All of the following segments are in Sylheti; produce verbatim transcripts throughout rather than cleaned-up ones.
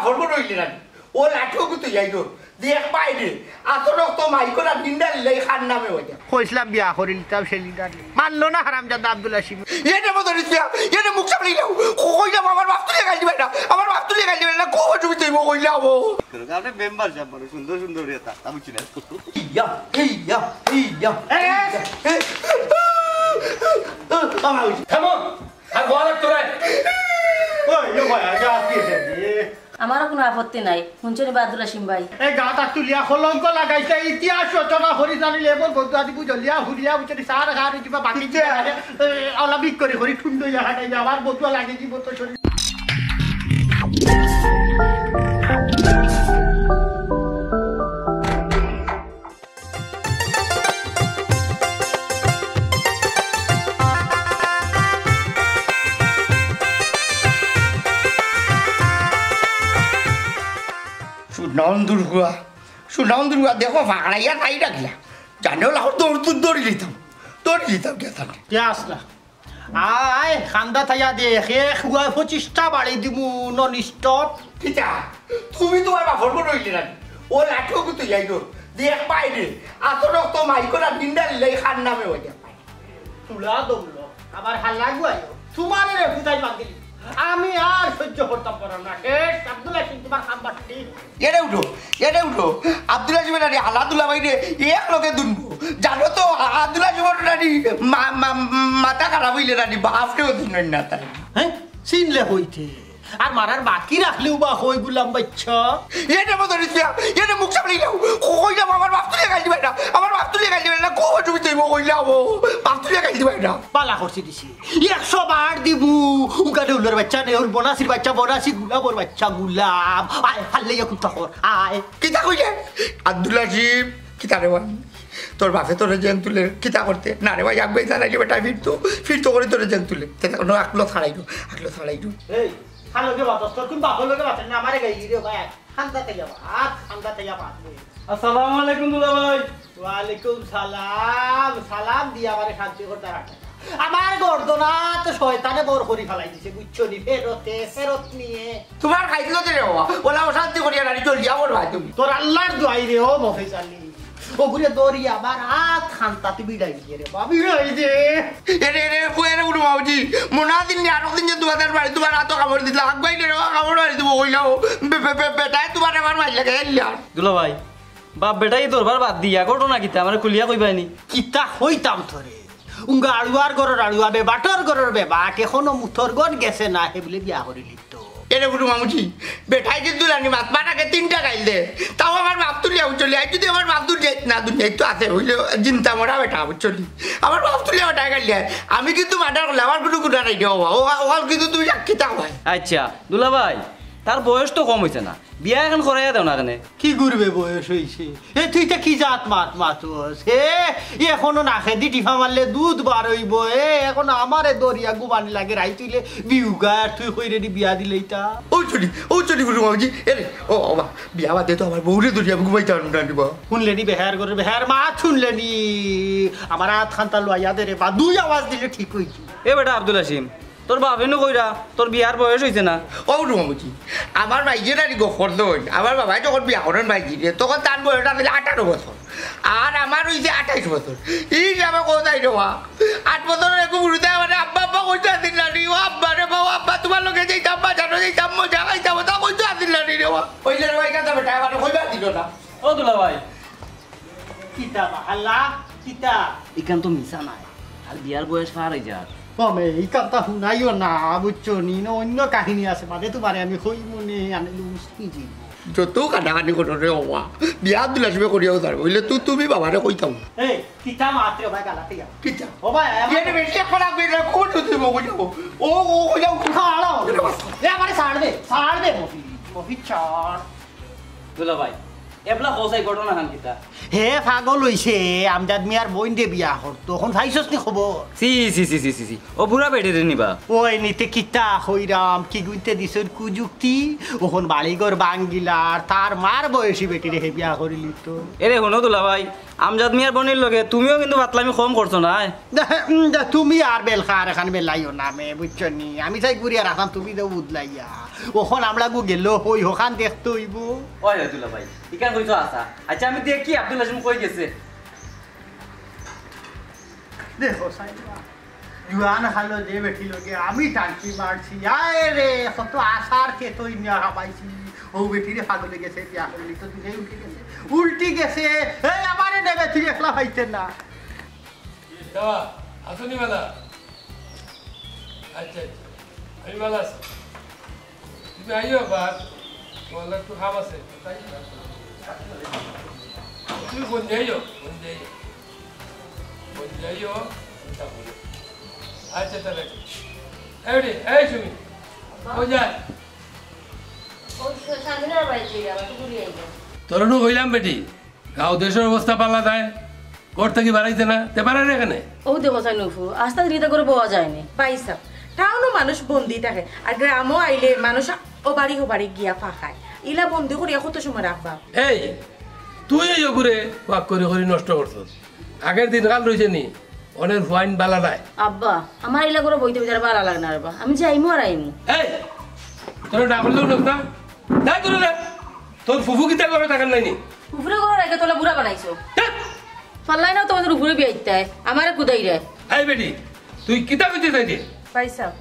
সর্ব রইলে না। ও লাঠিও কিন্তু যাই গো। দেখ বাইরে, আত রক্ত মাই করা নিন্দা লিলাই খান নামে ওইটা। কইছিলাম বিয়া করি নিতাম সে লিডার। মানলো না হারামজাদা আব্দুল হাসিম। এটা মতো রিসিয়া, এটা মুখ সামনে যাও। কইলাম আমার বাপ তুলে গালি দিবে না, আমার বাপ তুলে গালি দিবে না, খুব অসুবিধা হইব কইলাম ও। আপনি মেম্বার সাহেব বড় সুন্দর সুন্দর ইয়ে তা, তা বুঝছি না। ইয়া, ইয়া, ইয়া। এ, এ, এ, আমার হইছে। থামো। আর বল তোরা। ওই, ইয়ে ভাই, আগে আসবি এসে। আমারও কোনো আপত্তি নাই। হুনছনি বা আব্দুল হাসিম ভাই? এই গাত আত তুলিয়া কলঙ্ক লাগাইছে, ইতিহাস রচনা করি জানিলে এমন বন্ধু আদি বুঝলিয়া হুরিয়া বুঝলি সার হার কিবা বাকি যে আরে, এ, ওলা বিক করে করি ঠুন্ড ইয়া হাঁটাই আমার বন্ধু লাগে জীবন তো শরীর। সুনাম দুর্গুয়া, সুনাম দুর্গুয়া, দেখো, ফাঁকড়াইয়া নাই রাখলা। জানো, লাহোর দৌড়, দৌড়, দৌড়ি দিতাম, দৌড়ি দিতাম, কে থাকে? কে আসলা? আয়, খান্দা থাইয়া দেখ, এক হুয়া পঁচিশটা বাড়ি দিমু, নন স্টপ। কিতা? তুমি তোমার বাপর মনে হইলে না? ও লাঠিও কিন্তু যাই গো। দেখ বাইরে, আত রক্ত মাই করা নিন্দা লিলাই খান নামে ওইটা। তুলা দৌড়, আবার হাল্লা গুয়াইও। তোমারে রে বুঝাই বান্ধিলি। আমি আর সহ্য করতাম পারলাম না। শেষ, আব্দুল হাসিম তোমার খাম্বার ঠিক। এরে উঠো, এরে উঠো। আব্দুল হাসিম নানি হালা দুলা বাইরে এক লগে দুনবো। জানো তো, আব্দুল হাসিম নানি মা-, মা-, মাথা খারাপ হইলে নানি বাপরেও দুনবেন না তাই। হ্যাঁ? চিনলে হইতে। আর মারার বাকি রাখলেও বা হই গুলাম বাচ্চা। এটা মতো রিসিয়া, এটা মুখ সামনে যাও। কইলাম আমার বাপ তুলে গালি দিবে না, আমার বাপ তুলে গালি দিবে না, খুব অসুবিধা হইব কইলাম ও, বাপ তুলে গালি দিবে না। পালা করছি দিছি। একশো বার দিমু। উগানে উল্লোর বাচ্চা নেই, উল বনাসির বাচ্চা, বনাসি গুলাবর বাচ্চা গুলাম। আয়, হাল্লে ইয়া কুত্তা কর, আয়। কিতা কইলে? আব্দুল হাসিম, কিতা রে ভাই? তোর বাপে তোরে জেন তুলে, কিতা করতে? না রে ভাই, আগুয়াই জানাইলে বেটা ফিরতো, ফিরতো করে তোরে জেন তুলে। তে কোনো আকলো ছাড়াইলো, আকলো ছাড়াইলো। এই, খালো কে বাতাস, তোর কোন বাপর লগে বাতাস না, আমারে গাই রে ভাই। খান্দা থাইয়া বাদ, খান্দা থাইয়া বাদ। আসসালামু আলাইকুম দুলাভাই। ওয়ালাইকুম সালাম। সালাম দিয়া আমারে শান্তি করতে রাখে। আমার গর্দনা তো শয়তানে বর করি ফালাই দিছে, বুঝছো নি? ফেরতে, ফেরত নিয়ে। তোমার খাইছিল তো রে বাবা, ওলা অশান্তি করিয়া নারী চলিয়া বড় ভাই তুমি। তোর আল্লাহর দোয়াই রে, ও মফিজ আলী। ওগুরে দৌড়ি আবার আত খান্তাতে বিড়াই দিয়ে রে বাবা, বিড়াই দে। এরে, এরে, কই এরে উঠো বাবুজি, মনে দিন নি, আরো দিন যে তোমাদের বাড়ি তোমার আতো কামড় দিলা, আগুয়াই রে বাবা, কামড় মারি দিব, কইলাও। বে-, বে-, বে-, বেটায় তোমার আমার মাইর লাগে, এলিয়ার। দুলাভাই, বাপ বেটাই দরবার বাদ দিয়া ঘটনা কিতা আমারে খুলিয়া কইবায়নি? কিতা কইতাম তোরে? উঙ্গা আড়ুয়ার ঘরর আড়ুয়া, বেবাটর ঘরর বেবাট, এখনো মুতর ঘর গেছে না, হে বুলে বিয়া করিলি তো। এরে বুলু মামুজি, বেটায় কিন্তু রানি মাত মারাকে তিনটা গাইল দে। তাও আমার বাপ তুলিয়া বুঝলি, আই যদি আমার বাপ দুনিয়াত না, দুনিয়াত তো আছে, হইলে জিন্তা মরা বেটা বুঝলি। আমার বাপ তুলিয়া বেটায় গাইল দে। আমি কিন্তু মার্ডার করলে আমার কোনো গুণা নাই রে বাবা। ও, ও কিন্তু তুমি সাক্ষী থাকো ভাই। আচ্ছা, দুলাভাই, তার বয়স তো কম হইছে না, বিয়া এখন করাইয়া দেও না কেনে? কি করবে বয়স হইছে? এ, তুই তা কি জাত মাত মাতস? এ, এ এখনো নাকেদি টিফা মারলে দুধ বার হইব। এ, এখন আমারে দরিয়া গুবানি লাগে, রাই তুইলে বিউগার, তুই কই রেডি বিয়া দিলে ইতা? ও চলি, ও চলি, বুঝু মামুজি, এ রে, ও বাবা, বিয়া বাদে তো আমার বউরে দরিয়া ঘুমাইতে আনবো না রে বাবা। শুনলেনি বেহার করে, বেহার মাত শুনলেনি? আমার আত খান্তা লইয়া দে রে বা, দুই আওয়াজ দিলে ঠিক হইছে। এ বেটা আব্দুল হাসিম, তোর বাপে নু কইরা, তোর বিয়ার বয়স হইছে না। ও রুমজি, আমার ভাইজির আর গফর দই, আমার বাবাই যখন বিয়া করেন ভাইজিরে, তখন তার বয়স আছিল আঠারো বছর। আর আমার হইছে আঠাইশ বছর। এই হিসাবে কোথায় রে বা? আট বছরের একটু বুড়িতে আমার আব্বা আব্বা কইতে আসিল না রে, ও আব্বা রে বা, ও আব্বা তোমার লগে যাইতাম, বাজারো যাইতাম, মজা খাইতাম, ওটা কইতে আসিল না রে বা। ওই যে রে ভাই, কথা বেটা, আমার কইবা দিল না। ও দুলা ভাই, কিতা বা হাল্লা? কিতা? ইখান তো মিছা নায়। আর বিয়ার বয়স পার হই যার। মামে, ইখানতা হুনাইও না, বুঝছো নি? না অন্য কাহিনী আছে, বাদে তোমারে আমি কইমু নে, আমি লুজ কি যাইব। যত কাটাকাটি করো রে বাবা, বিয়া আব্দুল হাসিমে করিয়াও যার, হইলে তো তুমি বাবারে কইতাম। এই, কিতা মাত্রে ভাই গালাতে যাও। কিতা? ও ভাই, আমার এনে বেশি এখন লাগবে না, কোন যদি বউ যাবো? ও, ও, ও যাও। খাড়াও। এ, আমারে ছাড় দে, ছাড় দে, মফি, মফি ছাড়। দুলা ভাই, এবলা হোসাই ঘটনা হান কিতা? হে পাগল হইছে, আমজাদ মিয়ার বইন দে বিয়া করতো, তখন পাইছস নি খবর? সি, সি, সি, সি, সি, সি। ও বুড়া বেটিরে নিবা? ওই নিতে কিতা কইরাম, কি গুনতে দিছইন কুযুক্তি, ওখন বাড়িঘর ভাঙ্গিলার, তার মার বয়সী বেটিরে হে বিয়া করিলি তো। এরে হুনো দুলা ভাই, আমজাদ মিয়ার বইনর লগে তুমিও কিন্তু ফাতলামি কম করছো না, আয়। উম, দে, তুমি আর বেলকা আর এখান বেলাইও না মে, বুঝছো নি? আমি চাই ঘুরিয়া রাখলাম, তুমি তো বুদলাইয়া। অখন আমরা গু গেল, হই হখান দেখতে অইবো। ওই, ওই দুলা ভাই, ইখান কইছো আচ্ছা। আচ্ছা, আমি দেখি আব্দুল হাসিম কই গেছে। দেখো, সাইবা। জুয়ান খালো যে বেটি লগে আমি টানছি মারছি, আয় রে, কত আশার খেতই নিয়া হাবাইছি। ও বেটিরে পাগলে গেছে, বিয়া করলি তো দুধে উঠে গেছে, উল্টি গেছে। এই আমারে নেবে, তুই একলা পাইতে না। বাবা, আসুনি বালা। আচ্ছা, আচ্ছা, আমি বালা আছি। তুমি আইও একবার, তোমার একটু কাম আছে, তাই? তুমি কোন যাইও, কোন যাইও, কোন যাইও, আমি তা বলি। আচ্ছা, তাহলে। এই রে, এই সুমি, কোন যায়? ওই স-, স্বাধীনের বাড়িতে গেলাম, একটু ঘুরে আইবো। তোর নু কইলাম বেটি, গাঁও দেশর অবস্থা পাল্লা দেয়, ঘর থাকি বাড়াইতে না, তে বাড়ারে কেনে? ও দেখো চাই নুফু, আস্তা দিন ইতা করে বওয়া যায়নি। ভাইসাব, টাউনো মানুষ বন্দি থাকে, আর গ্রামো আইলে মানুষ ও বাড়ি হো বাড়ি গিয়া ফাঁকায়। ইলা বন্দি করিয়া কত সময় রাখবা? এই, তুই এই ওগুরে ওয়াক করি করি নষ্ট করছস। আগের দিনকাল রইছে নি, অনের ফুয়াইন বালা নাই। আব্বা, আমার ইলা করে বইতে বইতে আর বালা লাগে না রে বা। আমি যাইমু আর আইমু। এই, তোরা না বললেও লোক না। যাই তোরা যা। তোর ফুফু কিতা করে টাকার নাই নি? ফুফুরে ঘরো রাখিয়া তোলা বুড়া বানাইছো। ধ্যাৎ! ফাল্লাই না তোমাদের উপরে বিয়া দিতে হয়, আমারে কুদাই রে। এই বেটি, তুই কিতা কইতে চাইতে? ভাইসাব,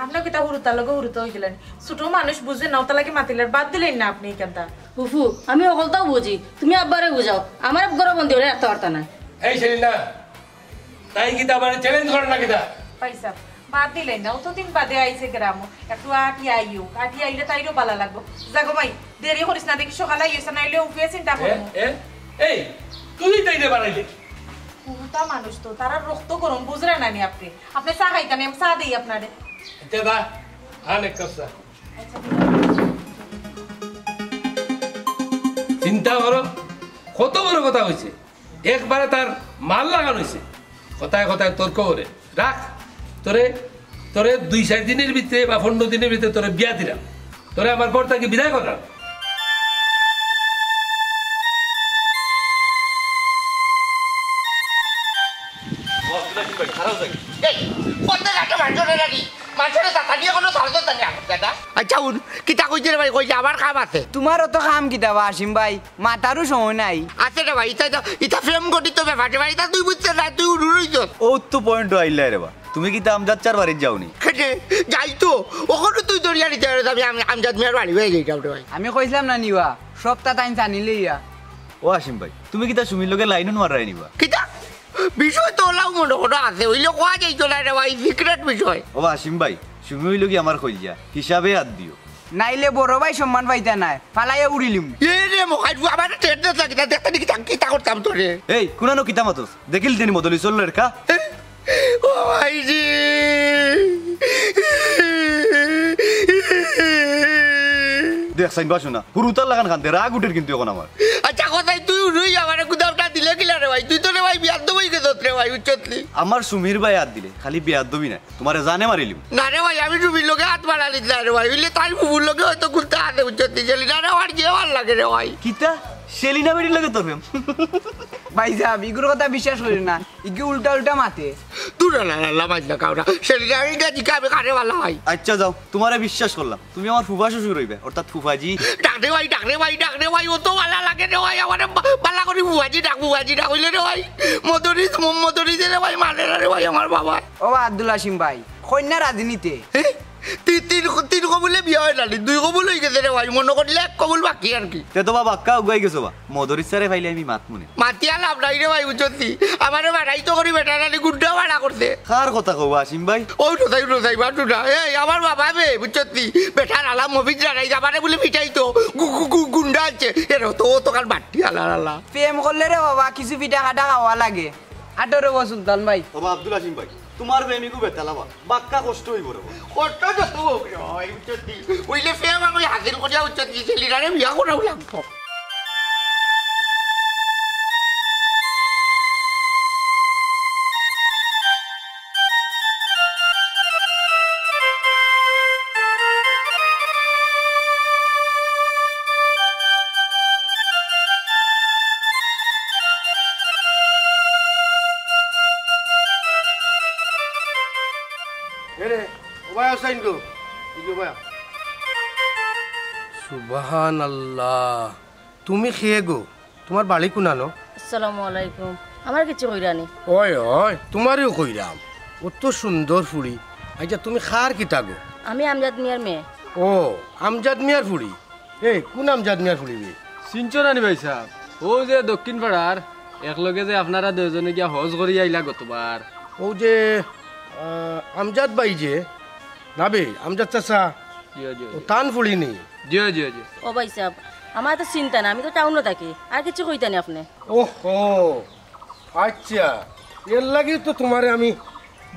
আপনে কিতা হুরুতার লগে হুরুতা অই গেলেন? ছোট মানুষ বুঝে না, ওটা লাগে মাতিলের বাদ দিলেন না আপনে ইখানতা। ফুফু, আমি অকলতাউ বুঝি, তুমি আব্বারে বুঝাও, আমারে ঘরো বন্দি করি রাখতা পারতা না। এই সেলিনা, তাই কিতা আমারে challenge করে না কিতা? ভাইসাব, বাদ দিলেন না, অতদিন বাদে আইছে গ্রামো, একটু আটিয়া আইও, আটিয়া আইলে তাইরও বালা লাগবো। যা গো মাই, দেরি করিস না, দেখি সকালে আইস, নাইলে উফিয়া চিন্তা এ, করবো। এ, এই, তুই তাইরে বাড়াইলে? হুরুতা মানুষ তো, তারা রক্ত গরম, বুঝরা না নি আপনে? আপনে চা খাইতা নি, আমি চা দেই আপনারে। আচ্ছা, দা, আন এক কাপ চা। আচ্ছা, ঠিক আছে। চিন্তা করো, কত বড় কথা কইছে। একবারে তার মাল লাগান অইছে, কথায় কথায় তর্ক করে। রাখ, তোরে, তোরে দুই চাইর দিনর ভিতরে বা পনরো দিনর ভিতরে তোরে বিয়া দিরাম, তোরে আমার ঘর থাকি বিদায় কররাম। এই, প্রত্যেক একটা মানুষের লাগি, মানুষের চাচা নিয়ে কোনো সাহায্য জানি আমার দাদা। আচ্ছা, হুন, কিতা কইছে রে ভাই, কইছে আমার কাম আছে। তোমার অত কাম কিতা বা, হাসিম ভাই? মাতারও সময় নাই। আছে রে ভাই, ইতা, ইতা, ইতা প্রেম ঘটিত ব্যাপার রে ভাই, ইতা তুই বুঝছস না, তুই উড়ু রইছস। ও তো point আইলা রে বা। তুমি কিতা আমজাদ চাচার বাড়িত যাওনি? খেতে যাই তো, অখনো তুই দরিয়া নিতে পারে, আমি আম-, আমজাদ মিয়ার বাড়ি হয়ে যাইতাম রে ভাই। আমি কইছিলাম না নিবা, সবটা তাই জানিলে ইয়া। ও হাসিম ভাই, তুমি কিতা সুমির লগে লাইনও মারাই নিবা? কিতা? বিষয় তো ওলাও মনে করো আছে, অইলে কওয়া যাইতো না রে ভাই, secret বিষয়। ও হাসিম ভাই, সুমি অইলো কি আমার কইলিজা, হিসাবে হাত দিও। নাইলে বড় ভাই সম্মান পাইতা নায়, ফালাইয়া উড়িলিম। এ রে মহাই, তুই আমার টেট না থাকি না, দেখতে নাকি থাকি, তা করতাম তো রে। এই, কুনানো কিতা মাতস? দেখিল দেনি মদলি চললো রে কা? ও ভাইজি। দেখ, সাইন বাসু না, হুরুতার লাখান কান্দে, রাগ উঠের কিন্তু এখন আমার। আচ্ছা, কথাই তুই উড়ুই আমারে কুদামটা দিলে কিলা রে ভাই? তুই তো রে ভাই বিয়াদ্দব অই গেছত রে ভাই, উচ্চতলি। আমার সুমির ভাই হাত দিলে, খালি বিয়াদ্দবি না। তোমারে জানে মারিলিম। না রে ভাই, আমি সুমির লগে হাত মারালিত না রে ভাই। অইলে তার ফুফুর লগে হয়তো খুলতে হাতে উচ্চত দিছিলি। না রে, আমার যে ভালা লাগে রে ভাই। কিতা? সেলিনা বেটির লগে তোর প্রেম? ভাইসাব, ইগুর কথা বিশ্বাস করি না। ইগু উল্টা উল্টা মাতে। তুই না, না, না, না, মাইজ না, কাউরা। সেলিনা বেটির কাছে আমি কারে ভালা ভাই। আচ্ছা যাও, তোমারে বিশ্বাস করলাম। তুমি আমার ফুফা শ্বশুর অইবে, অর্থাৎ ফুফাজি। ডাক রে ভাই, ডাক রে ভাই, ডাক রে ভাই, অত ভালা লাগে রে ভাই, আমারে বা-, ভালা করি ফুফাজি ডাক, ফুফাজি ডাক অইলে রে ভাই, মদরিছ, ম-, মদরিছে রে ভাই, মানে না রে ভাই, আমার বাবা। ও বা আব্দুল হাসিম ভাই, কইন্যা রাজি নিতে। এ? তি-, তিন ক-, তিন কবুলে বিয়া অয় না নি, দুই কবুল অই গেছে রে ভাই, মনো করিলে এক কবুল বাকি আর কি। তে তো বা বাক্কা উগাই গেছো বা, মদরিছ ছারে পাইলে আমি মাত মনে। মাতিয়া লাভ নাই রে ভাই, বুঝছস নি? আমারে বাড়াই তো করি বেটা নানি গুন্ডা বাড়া করছে। কার কথা কও বা হাসিম ভাই? ও রোজাই, রোজাই, বা টুনা। এই আমার বাবা বে, বুঝছস নি? বেটার আলাম মফিজ রানাই আমারে বলে পিটাই তো। গু-, গু-, গু-, গুন্ডা আছে। এ রো তো, ও তো কাল বাট্টি আলা, আলা। প্রেম করলে রে বাবা, কিছু পিঠা খাটা খাওয়া লাগে। আটো রে বা সুলতান ভাই। ও বা আব্দুল হাসিম ভাই, তোমার প্রেমিকও বেতালা বা। বাক্কা কষ্ট অইবো রে বা। কষ্ট তো অইবো রে ভাই, বুঝছস নি? অইলে প্রেম আমি হাজির করিয়া, বুঝছস নি? ছেলেটারে বিয়া করাও লাগবো। হুসাইন গো, এই যে ভাই। সুবহানাল্লাহ, তুমি কে গো? তুমার বাড়ি কুনানো? আসসালামু আলাইকুম। আমার কিছু কইরানি। ওই, ওই, তুমারেও কইরাম। অত সুন্দর ফুড়ি। আচ্ছা, তুমি কার কিতা গো? আমি আমজাদ মিয়ার মেয়ে। ও, আমজাদ মিয়ার ফুড়ি? এই, কুন আমজাদ মিয়ার ফুড়ি বে? চিনছো না নি ভাইসাব? অউ যে দক্ষিণ পাড়ার, একলগে যে আপনারা দুইজনে গিয়া হজ করি আইলা গতবার। অউ যে, আহ, আমজাদ ভাই যে, না বে, আমজাদ চাচা, জি, জি, ও জি। তান ফুড়ি নি? জি, জি, জি। ও ভাইসাব, আমার তো চিনতা না, আমি তো টাউনো থাকি, আর কিছু কইতা নি আপনে? ওহো, আচ্ছা, এর লাগিউ তো তুমারে আমি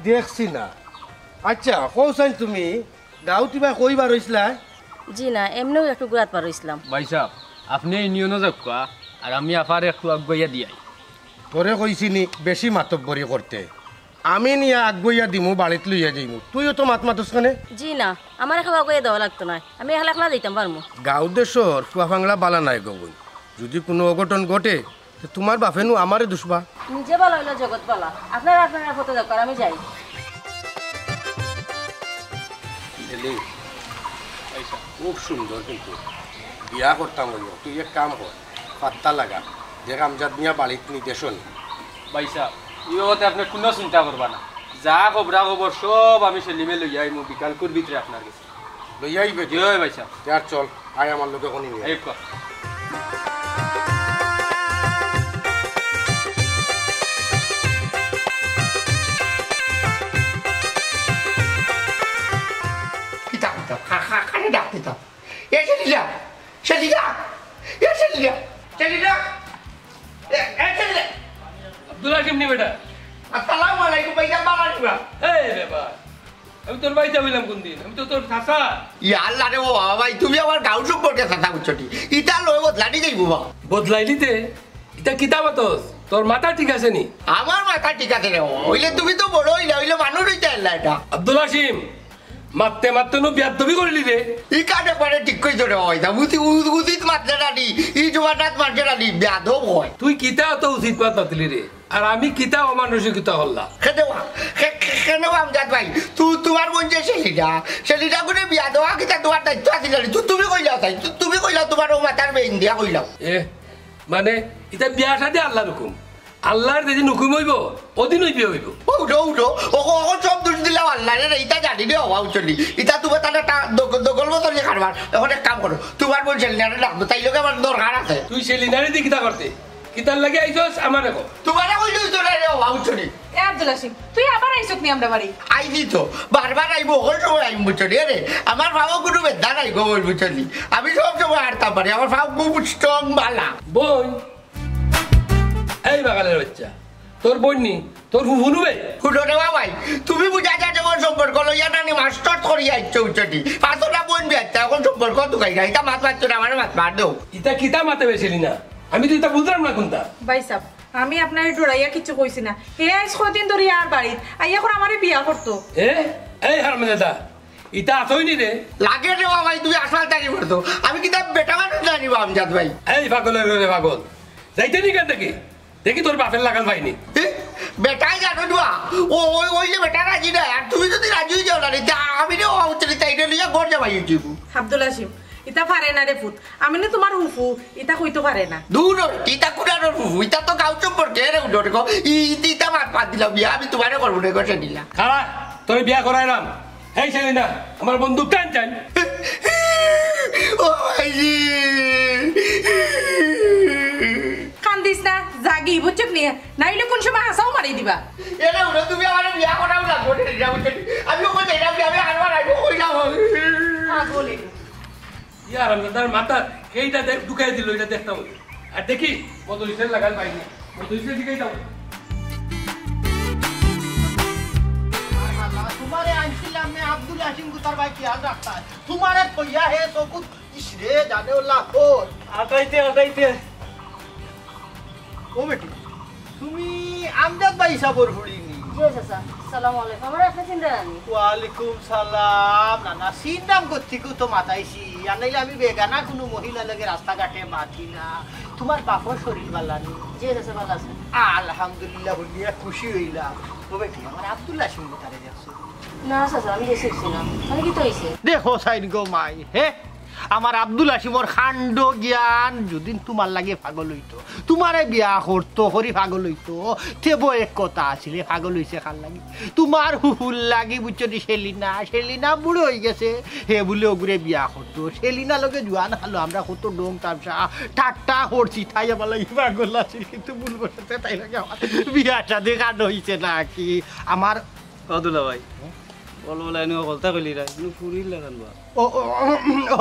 দেখছি না। আচ্ছা, কও চাইন তুমি, গাউত ইবা কই বার অইছলায়? জি না, এমনেউ একটু ঘুরাত বার অইছলাম। ভাইসাব, আপনে ইউনিয়নো যাউক্কা, আর আমি আফারে একটু আগুয়াইয়া দিয়াই। তোরে কইছি নি বেশি মাতব্বরি করতে? আমি নিয়া আগুয়াইয়া দিমু, বাড়িত লইয়া যাইমু। তুইও তো মাত মাতস কেনে? জি না, আমারে কেউ আগুয়াইয়া দেওয়া লাগতো নায়, আমি একলা একলা যাইতাম পারমু। গাউ দেশর ফুয়া-ফাংলা বালা নায় গো বইন, যুদি কুনু অঘটন ঘটে, তে তুমার বাফে নু আমারে দুষবা। নিজে বালা অইলে জগৎ বালা। আপনারা আপনারার পথে যাউক্কা, আর আমি যাই। এলি, খুব সুন্দর কিন্তু। বিয়া করতাম অইবো। তুই এক কাম কর, পাত্তা লাগা। দেখ আমজাদ মিয়া বাড়িত নি, দেশো নি। ভাইসাব, ই বাবদে আপনে কুনু চিন্তা করবা না। যা খবরা খবর সব আমি সেলিমে লইয়া আইমু বিকালকুর ভিতরে আপনার গেছে। লইয়া আইবে তো? জি অয় ভাইসাব। তে আর চল, আয় আমার লগে খনি নিয়া। এই ক। কিতা, কিতা, খা, খা, খালি ডাক দিতাম। এ সেলিনা, সেলিনা, এ সেলিনা, সেলিনা, এ, এ সেলিনা। আব্দুল হাকিম নি বেটা? আসসালামু আলাইকুম ভাইজান, বালা আছইন বা? এই রে বা, আমি তোর ভাইজান অইলাম কুনদিন? আমি তো তোর চাচা। ইয়া আল্লাহ রে, ও বাবা ভাই, তুমি আমার গাউর সম্পর্কে চাচা বুঝছো নি? ইতা লই বদলানি যাইবো বা। বদলাইলি তে? ইতা কিতা মাতস? তোর মাথা ঠিক আছে নি? আমার মাথা ঠিক আছে রে বাবা, অইলে তুমি তো বড় অইলা, অইলে মানুষ অইতা আইলা এটা। আব্দুল হাসিম, মাততে মাততে নু বেয়াদবি করিলি রে। ই কান একবারে ঠিক কইছো রে বাবা, ইতা উচিত, উ-, উচিত মাতলে না নি, ই জমানাত মাতলে না নি, বেয়াদব অয়। তুই কিতা অত উচিত মাত মাতলি রে? আর আমি কিতা অমানসিকতা করলাম? কেনে বা, কে-, কে-, কেনে বা আমজাদ ভাই, তু-, তুমার বইন যে সেলিনা, সেলিনা গুরে বিয়া দেওয়া কিতা তুমার দায়িত্ব আছিল না নি? তু-, তুমি কইলাও তাই, তু-, তুমি কইলাও তুমার অউ মাথার বেইন দিয়া কইলাও। এ, মানে, ইতা বিয়া শাদি আল্লার হুকুম। আল্লার যেদিন হুকুম অইবো, অদিন অউ বিয়া অইবো। উঠো, উঠো। অখন, অখন সব দুষ দিলাও আল্লারে রে, ইতা জানি রে, অবা উঠলি। ইতা তুমার তারা তা দগ-, দগল বদলি কারবার। অখন এক কাম করো, তুমার বইন সেলিনারে ডাক দেও, তাইর লগে আমার দরকার আছে। তুই সেলিনারে দি কিতা করতে? কিতার লাগি আইছস আমারে ক। তুমারে কইলে অইতো না রে, অবা উঠলি। এ আব্দুল হাসিম, তুই আবার আইছত নি আমরার বাড়ি? আইছি তো, বারবার আইমু, হকল সময় আইমু, বুঝছো নি? আরে, আমার পাও কুনু বেদনা নাই গো, বইন, বুঝছো নি? আমি সব সময় হারতাম পারি, আমার পাও খুব strong বালা। বইন, এই বাগানের বাচ্চা, তোর বইন নি, তোর ফুফু নু বে? হুনো রে বাবাই, তুমি বুঝা যায় যেমন সম্পর্ক লইয়া নানি মাস্টার করিয়া আইছো, বুঝছো নি? পাঁচটা বইন বিয়াইতা, অখন সম্পর্ক তুকাই না, ইতা মাত মাতছো না, আমারে মাত মার দেও। ইতা কিতা মাতে বেছিলি না? আমি তো ইতা বুঝলাম না কুনতা। ভাইসাব, আমি আপনারে ডরাইয়া কিচ্ছু কইছি না। হে আইজ কয়দিন ধরি আর বাড়িত আইয়া কর আমারে বিয়া করতো। এ? এই হারামজাদা, ইতা আছই নি রে? লাগে রে বাবাই, তুমি আসল তাকি করতো। আমি কিতা বেটা মানুষ জানি বা আমজাদ ভাই। এই পাগলের ঘরে পাগল। যাইতে নি কেন দেখি? দেখি তোর বাপের লাগাল পাইনি। এ? বেটায় জানো না। ও, ওই, ওই যে বেটা রাজি না। আর তুমি যুদি রাজি অই যাও না রে, তা আমি রে বাবা উঠতে তাই রে লইয়া ঘর যাবাই হইতে হইবো। আব্দুল হাসিম, ইতা পারে না রে পুত। আমি না তুমার ফুফু, ইতা কইতো পারে না। দূর হ, ইতা কুনানোর ফুফু, ইতা তো গাউ সম্পর্কে রে উঠো রে গো। ই-, ইতা মাত বাদ দিলাম বিয়া, আমি তুমারে করবো না গো, সেলিনা। খাড়া, তোরে বিয়া করাইলাম। এই সেলিনা, আমার বন্দুক টান টান। ও ভাইজি। কান্দিস না, যাগি, বুঝছত নি? নাইলে কুন সময় হাছাউ মারি দিবা। এরে উঠো, তুমি আমারে বিয়া করাও না, ঘটে যা, বুঝছো নি? আমি ওকে যাইলাম, আমি হারবার আইবো, কইলাম। পাগল এগু। ইয়া হারামজাদার মাথাত কেইটা দে-, ঢুকাই দিল, ইটা দেখতাম। আর দেখি, মদরিসের লাগাল পাইনি। মদরিসের দিকেই যাও। তুমারে আনছিলাম না, আব্দুল হাসিম গুতার ভাই খেয়াল রাখতা। তুমারে থইয়া হে চকুত, ইস রে, জানে ওলা খোর। আগাইতে, আগাইতে। ও বেটি, তুমি আমজাদ ভাই হিসাবর ফুড়ি নি? জি চাচা, আসসালামু আলাইকুম। আমারে আপনে চিনরা নি? ওয়ালাইকুম সালাম। না, না, চিনতাম গতিকে তো মাতাইছি। আর নাইলে আমি বেগানা কুনু মহিলা লগে রাস্তাঘাটে মাতি না। তুমার বাপর শরীর বালা নি? জি চাচা, বালা আছে। আলহামদুলিল্লাহ, হুনিয়া খুশি অইলাম। ও বেটি, আমার আব্দুল হাসিম গুতারে দেখছো? না চাচা, আমি রিসিভ ছিলাম। মানে কিতা অইছে? দেখো চাইন গো মাই, হে, আমার আব্দুল হাসিমর কাণ্ড জ্ঞান। যুদি তুমার লাগি পাগল অইতো, তুমারে বিয়া করতো করি পাগল অইতো, তেবো এক কথা আছিল, হে পাগল অইছে কার লাগি? তুমার ফুফুর লাগি, বুঝছো নি? সেলিনা, সেলিনা বুড়া অইগেছে, হে বুলে অগুরে বিয়া করতো। সেলিনা লগে জুয়ান কালো আমরা কত ঢং তামশা, ঠাট্টা করছি, তাই আমার লাগি পাগল আছিল, কিন্তু ভুলবশত তাই লগে আমার বিয়া শাদি কাণ্ড অইছে নাকি? আমার ও দুলা ভাই, বল বল, এনে হকলতা কইলি রে, এনে ফুরিল লাগান বা। ও, ও,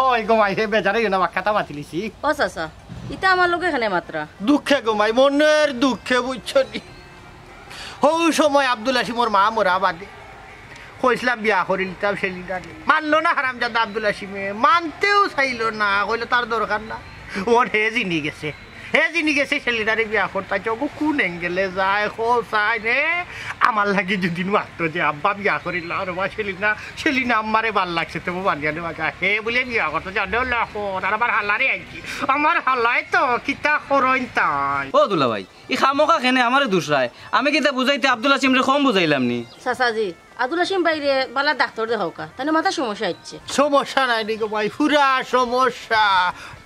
ও, ওই গো মাই, হে বেজার অইও না, বাক্কাটা মাতিলিছি। ও চাচা, ইতা আমার লগে কেনে মাতরা? দুঃখে গো মাই, মনের দুঃখে, বুঝছো নি? হউ সময় আব্দুল হাসিমর মা মরা বাদে কইছলাম বিয়া করিলিতাম সেলিনারে। মানলো না হারামজাদা আব্দুল হাসিমে, মানতেও চাইলো না, কইলো তার দরকার না। অখন হে জিনি গেছে, হে জিনি গেছে সেলিনারে বিয়া করতা। চগু কুন অ্যাঙ্গেলে যায়, কও চাইন রে? আমার লাগি যুদি মাততো যে আব্বা বিয়া করিলাও রে বা সেলিনা, সেলিনা আম্মারে ভালা লাগছে, তেবো বান্দিয়া নেওয়া যায়। হে বুলে বিয়া করতো, জানো না অখন, আর আমার হালারে আইছি। আমার হালায় তো কিতা করইন তাই। ও দুলা ভাই, ই খামোখা কেনে আমারে দুষরায়? আমি কিতা বুঝাইতে আব্দুল হাসিমরে কম বুঝাইলাম নি? চাচাজি, আব্দুল হাসিম ভাইরে ভালা ডাক্তর দেখাউক্কা, তাইলে মাথাত সমস্যা অইছে। সমস্যা নাই নি গো ভাই, পুরা সমস্যা।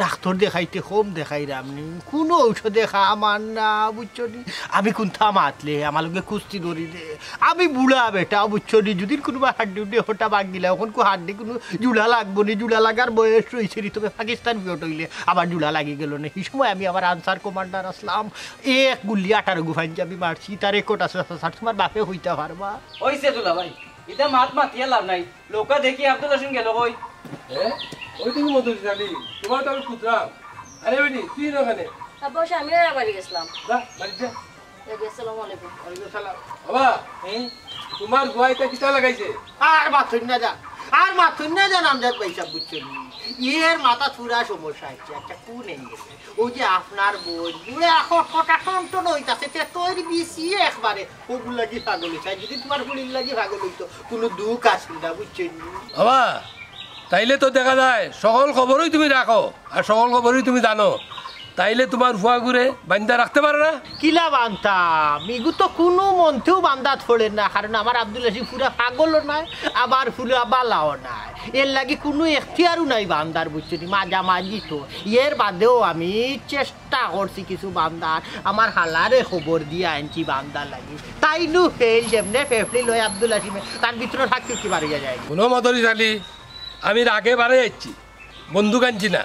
ডাক্তর দেখাইতে কম দেখাইরাম নি, কুনু ঔষধে কাম আর না, বুঝছো নি? আমি কুন্তা মাতলে আমার লগে কুস্তি ধরি দে। আমি বুড়া বেটা, বুঝছো নি? যুদি কুনুবা হাড্ডি উড্ডি হটা ভাঙ্গিলা, অখন কু হাড্ডি কুনু জুড়া লাগবো নি? জুড়া লাগার বয়স অইছে নি, তবে পাকিস্তান বিয়ট অইলে আবার জুড়া লাগি গেলো নি। হি সময় আমি আবার আনসার কমান্ডার আছলাম, এক গুলি আঠারো গু পাঞ্জাবি মারছি, তার রেকর্ড আছে, স্যার, তুমার বাপে কইতা পারবা। অইছে দুলা ভাই, ইতা মাত মাতিয়া লাভ নাই। লউক্কা দেখি আব্দুল হাসিম গেলো কই? এ? ওই তুমি মধুর জানি, তুমার তো আমি খুঁজলাম। আরে বেটি, তুই না ওখানে? আব্বা, ওই আমি আর বাড়ি গেছিলাম। যা, বাড়ি যা। এই যে, আসসালামু আলাইকুম। ওয়ালাইকুম সালাম। বাবা, হুম? তুমার ফুয়ায় ইতা কিতা লাগাইছে? আর মাতইন না যান, আর মাতইন না যান, আমজাদ ভাইসাব, বুঝছো নি? এর মাথাত পুরা সমস্যা অইছে, একটা কুন অ্যাঙ্গেলে। ওই যে আপনার বইন, বুড়া কটকটা টনটন অইতাছে, তে তৈরি বিছি একবারে। ওগুর লাগি পাগল অইছে। আর যুদি তুমার ফুড়ির লাগি পাগল অইতো, কুনু দুখ আছিল না, বুঝছো নি? বাবা, তাইলে তো দেখা যায় সকল খবরই তুমি রাখো, আর সকল খবরই তুমি জানো। তাইলে তুমার ফুয়াগুরে বান্দা রাখতে পারো না? কিলা বানতাম? ইগু তো কুনু মন্তেউ বান্দাত পড়ে না, কারণ আমার আব্দুল হাসিম পুরা পাগলও নায়, আবার পুরা বালাও নায়। এর লাগি কুনু এখতিয়ারও নাই বান্দার, বুঝছো নি? মাঝামাঝি তো। এর বাদেও আমি চেষ্টা করছি কিছু বান্দার, আমার হালারে খবর দিয়া আনছি বান্দার লাগি। তাইনু ফেল, যেমনে ফেফড়ি লয় আব্দুল হাসিমে, তার ভিতরে থাকি কি বাড়িয়া যায়। হুনো মদরিছ আলী, আমি রাগে বারে আইছি, বন্দুক আনছি না।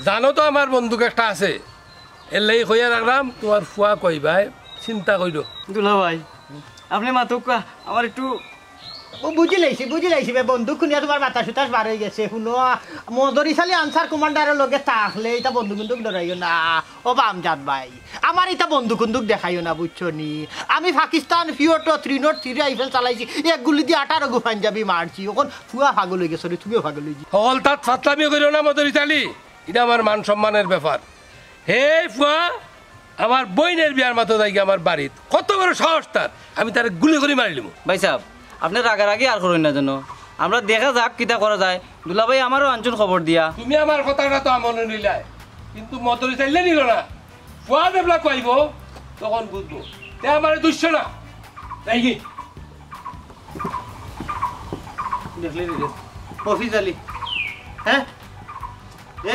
জানো তো আমার বন্দুক একটা আছে, এর লাগি কইয়া রাখলাম, তুমার ফুয়া কইবায়, চিন্তা কইরো। দুলা ভাই, আপনে মাতউক্কা, আমার একটু ও, বুঝিলাইছি, বুঝিলাইছি বে, বন্দুক হুনিয়া তুমার বাতাস উতাস বার অইগেছে। হুনো, মদরিছ আলী আনসার কমান্ডারর লগে থাকলে ইতা বন্দুক বন্দুক ডরাইও না। ও বা আমজাদ ভাই, আমার ইতা বন্দুক বন্দুক দেখাইও না, বুঝছো নি? আমি পাকিস্তান পিওটো থ্রি নট থ্রি রাইফেল চালাইছি, এক গুলি দি আঠারো গু পাঞ্জাবি মারছি। অখন ফুয়া পাগল অইগেছে রে, তুমিও পাগল অইগেছো। হকলতাত ফাতলামি কইরো না মদরিছ আলী, ইটা আমার মান সম্মানের ব্যাপার। হে ফুয়া, আমার বইনের বিয়ার মাতো যাইগি আমার বাড়িত। কত বড় সাহস তার, আমি তারে গুলি করি মারিলিমু। ভাইসাব, আপনে রাগারাগি আর করইন না যেন। আমরা দেখা যাক কিতা করা যায়। দুলাভাই আমারেও আনছইন খবর দিয়া। তুমি আমার কথাটা তো আমলে নিলায়, কিন্তু মদরিছ আলীয়ে নিলো না। ফুয়া যেবলা কইবো, তখন বুঝবো। তে আমারে দুষছো না। যাইগি। দেখলে নি রে? মফিজ আলী। হ্যাঁ?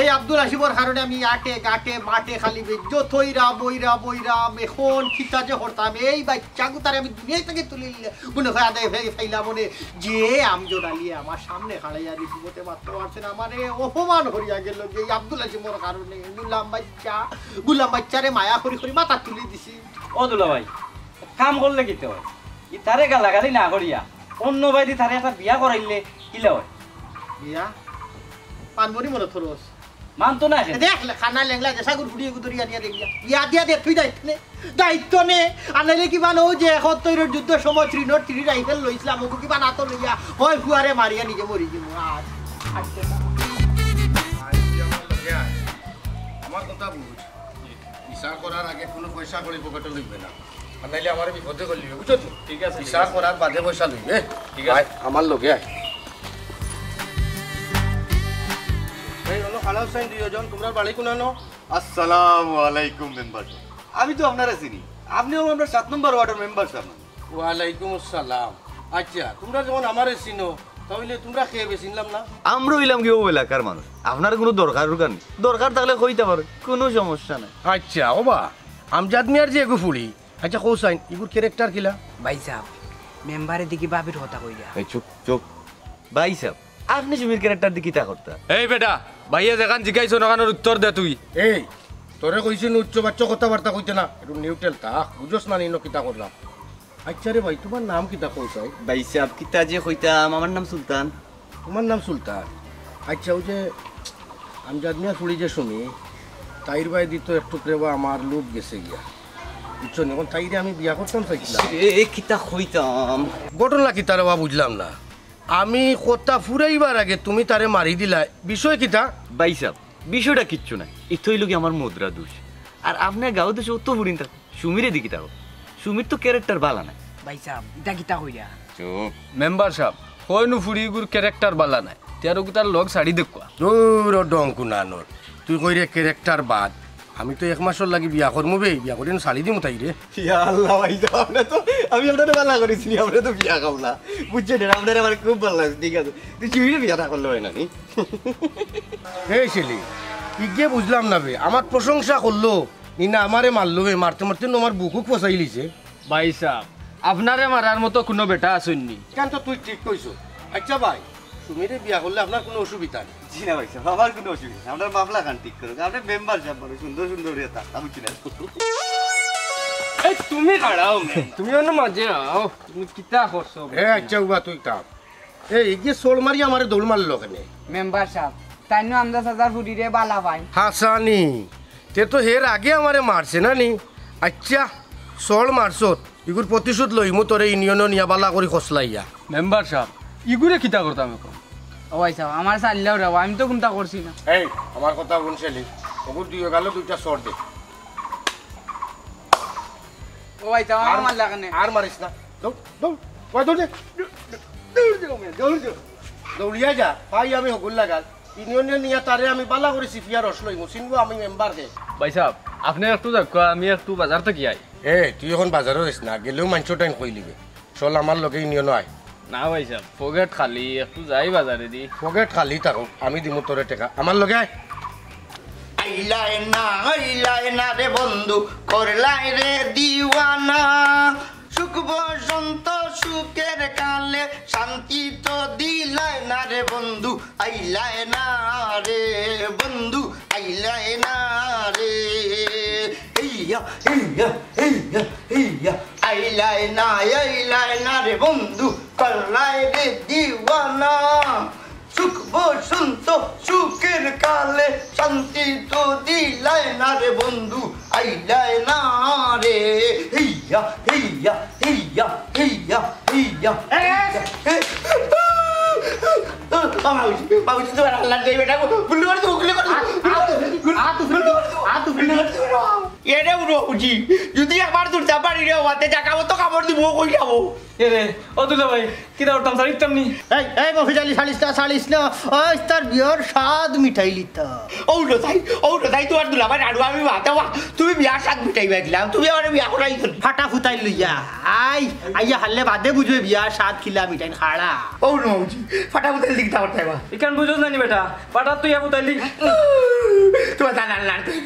এই আব্দুল হাসিমর কারণে আমি আটে, ঘাটে, মাঠে খালি বেইজ্জত অইরাম, অইরাম, অইরাম। অখন কিতা যে করতাম, এই বাইচ্চাগুতারে আমি দুনিয়া থাকি তুলি নিলে, মনে অয় আদায় অইয়া ফাইলাম মনে, যে আমজাদ আলীয়ে আমার সামনে খাড়াইয়া রীতিমতে মাততে পারছে না, আমারে অপমান করিয়া গেল যে এই আব্দুল হাসিমর কারণে। গুলাম বাইচ্চা, গুলাম বাইচ্চারে মায়া করি করি মাথাত তুলি দিছি। ও দুলাভাই, কাম করলে কিতা অয়? ইতারে গালাগালি না করিয়া অন্য বায়দি তারে একটা বিয়া করাইলে কিলা অয়? বিয়া? পানমণি মনে থরস। মানতো না অখন। দেখলে, কানা লেংলা, যে সাগুর ফুড়ি এগু ধরিয়া নিয়া দেখিয়া। বিয়া দিয়া দে, তুই দায়িত্ব নে। দায়িত্ব নে। আর নাইলে কিবা নু যে একাত্তরর যুদ্ধর সময় থ্রি নট থ্রি রাইফেল লইছলাম, ওগু কিবা না তো লইয়া, অয় ফুয়ারে মারিয়া নিজে মরি যিমু। আর, আর কিতা? আয়, তুই আমার লগে আয়। আমার কথা বুঝ। ইশা করার আগে কুনু পয়সা কড়ি পকেটো লইবে না, আর নাইলে আমারে বিপদে করিলিবে, বুঝছো তো? ঠিক আছে, ঠিক ইশা আছে। করার বাদে পয়সা লইবে। ঠিক আছে। আয়, আমার লগে আয়। এই হলো খালা হুসাইন দুইজন, তুমরার বাড়ি কুনানো? আসসালামু আলাইকুম মেম্বার সাব। আমি তো আপনারে চিনি, আপনে অউ আমরার সাত নম্বর ওয়ার্ডর মেম্বার সাব। ওয়ালাইকুম আসসালাম। আচ্ছা, তোমরা যখন আমারে চিনো, তাহলে তোমরা কে বে চিনলাম না? আমরা অইলাম গিয়া অউ এলাকার মানুষ, আপনার কুনু দরকার উরকার নাই। দরকার থাকলে কইতা পারো, কুনু সমস্যা নাই। আচ্ছা, ও বা, আমজাদ মিয়ার যে এগু ফুড়ি, আচ্ছা, কও চাইন, ইগুর character কিলা? ভাইসাব, মেম্বারে দেখি ভাবির কথা কইরা। এই চুপ, চুপ। ভাইসাব, আপনে সুমির character দি কিতা করতা? এই বেটা, ভাইয়ে যেখান জিকাইছইন অখানর উত্তর দে তুই। এই, তোরে কইছি নু উচ্চ বাচ্চ কথাবার্তা কইতে না, একটু neutral থাক, বুঝোস না নি ইনো কিতা করলাম। আচ্ছা রে ভাই, তুমার নাম কিতা কও চাই? ভাইসাব, কিতা যে কইতাম, আমার নাম সুলতান। তুমার নাম সুলতান? আচ্ছা, অউ যে আমজাদ মিয়ার ফুড়ি যে সুমি, তাইর বায়দি তো একটুকরে বা আমার লোভ গেছে গিয়া। বুঝছো নি? অখন তাইরে আমি বিয়া করতাম চাইছিলাম। এ, এ, কিতা কইতাম? ঘটনা কিতা রে বা বুঝলাম না। আমি কথা ফুরাইবার আগে তুমি তারে মারি দিলায়, বিষয় কিতা? ভাইসাব, বিষয়টা কিচ্ছু নায়, ইতা অইলো গি আমার মুদ্রা দোষ। আর আপনে গাঁও দেশে অত ফুড়িন থাকো, সুমিরে দি কিতা করো? সুমির তো character বালা নায়। ভাইসাব, ইতা কিতা কইরা? চুপ। মেম্বার সাব, কইনু ফুড়ি ইগুর character বালা নায়, তে আরো কিতার লগ ছাড়ি দেউক্কা। দূর ও ডং কুনানর, তুই কইরে character বাদ, আমি তো এক মাসর লাগি বিয়া করমু বে, বিয়া করি ছাড়ি দিমু তাইরে। ইয়া আল্লাহ ভাইসাব, আপনে তো, আমি আপনারে বালা করি চিনি, আপনে তো বিয়া খাও না। বুঝছইন নি, আপনারে আমার খুব বালা লাগছে, ঠিক আছে। তুই সুমিরে বিয়া না করলে অয় না নি? এই ছেলে, ইগে বুঝলাম না বে, আমার প্রশংসা করলো, নি না আমারে মারলো বে, মারতে মারতে নু আমার বুকুক ফসাইলিছে। ভাইসাব, আপনারে মারার মতো কুনু বেটা আছইন নি। ইখান তো তুই ঠিক কইছো। আচ্ছা ভাই, সুমিরে বিয়া করলে আপনার কুনু অসুবিধা নাই? জি না ভাইসাব, আমার কুনু অসুবিধা নাই। আপনার মাফলা খান ঠিক করুক, আপনে মেম্বার সাব বড় সুন্দর সুন্দর ইয়ে তা, আমি চিনি। এই তুমি খাড়াও মে, তুমি অনো মাঝে আও, তুমি কিতা করছো? এ আচ্ছা, উবা তুই থাম। এই, ইগে চড় মারি আমারে দৌড় মারলো কেনে? মেম্বার সাব, তাইন নু আমজাদ চাচার ফুড়িরে বালা পাইন। হাছানি, তে তো হের আগে আমারে মারছে না নি? আচ্ছা, চড় মারছত, ইগুর প্রতিশোধ লইমু তোরে ইউনিয়নো নিয়া বালা করি খসলাইয়া। মেম্বার সাব, ইগুরে কিতা করতাম অখন? ও ভাইসাব, আমারে ছাড়লাও রে, আমি তো কুন্তা করছি না। এই, আমার কথা হুন ছেলে, অগুর দুইও গালো দুইটা চড় দে। ও ভাইসাব, আর, আমার লাগা নে। আর মারিস না। দৌড়, দৌড়। ওই দৌড় দে। দৌড় যাও, দৌড় যাও। দৌড়িয়া যা। ভাই, আমি হগুর লাগাল। ইউনিয়নে নিয়া তারে আমি বালা করি সিফিয়া রস লইমু। চিনবো আমি মেম্বাররে। ভাইসাব, আপনে একটু যাউক্কা, আমি একটু বাজার থাকি আই। এ, তুই অখন বাজারো যাইস না। গেলেউ মানষর টাইম কইলিবে। চল, আমার লগে ইউনিয়নো আয়। না ভাইসাব, পকেট খালি, একটু যাই বাজারেদি। পকেট খালি থাকউক, আমি দিমু তোরে টেকা। আমার লগে আয়। আইলায় না, আইলায় না রে বন্ধু, করলায় রে দিওয়ানা। সুখ বসন্ত সুখের কালে শান্তি তো দিলায় না রে বন্ধু, আইলায় না রে বন্ধু, আইলায় না রে। হেইয়া, হেইয়া, হেইয়া, হেইয়া। আইলায় না, আইলায় না রে বন্ধু, করলায় রে দিওয়ানা। সুখ বসন্ত সুখের কালে শান্তি তো দিলায় না রে বন্ধু, আইলায় না রে। হেইয়া, হেইয়া, হেইয়া, হেইয়া, হেইয়া। এ, এ, এ, বাবুজি, বাবুজি, তোমার আল্লাহ নেই বেটা, গুলি করে দেবো, গুলি করে দেবো, গুলি করে দেবো, গুলি করে দেবো। এরে উড়ো বুঝি, যদি একবার দূর যা পারি রে, ওতে জাগা মতো কামড় দিব, কই যাবো? এরে, ও দুলা ভাই, কিতা করতাম, ছাড়িতাম নি? এই, এই, মফিজ আলী, ছাড়িস না, ছাড়িস না। আইজ তার বিয়ার স্বাদ মিটাইলিতা। ও রে তাই, ও রে তাই, তোমার দুলাভাই নাড়ু আমি মাতে, বাহ, তুমি বিয়ার স্বাদ মিটাইবা দিলাম, তুমি আমারে বিয়া করাই দিলায়। ফাটা ফুতাইল লইয়া, আই, আইয়া হারলে বাদে বুঝবে বিয়ার স্বাদ কিলা মিটাইন খাড়া। ও রে মামুজি, ফাটা ফুতাইল দি কিতা করতায় বা? ইখান বুঝোস না নি বেটা, ফাটা তুই ইয়া ফুতাইল দি। তোমার দাদা লাড় তুই,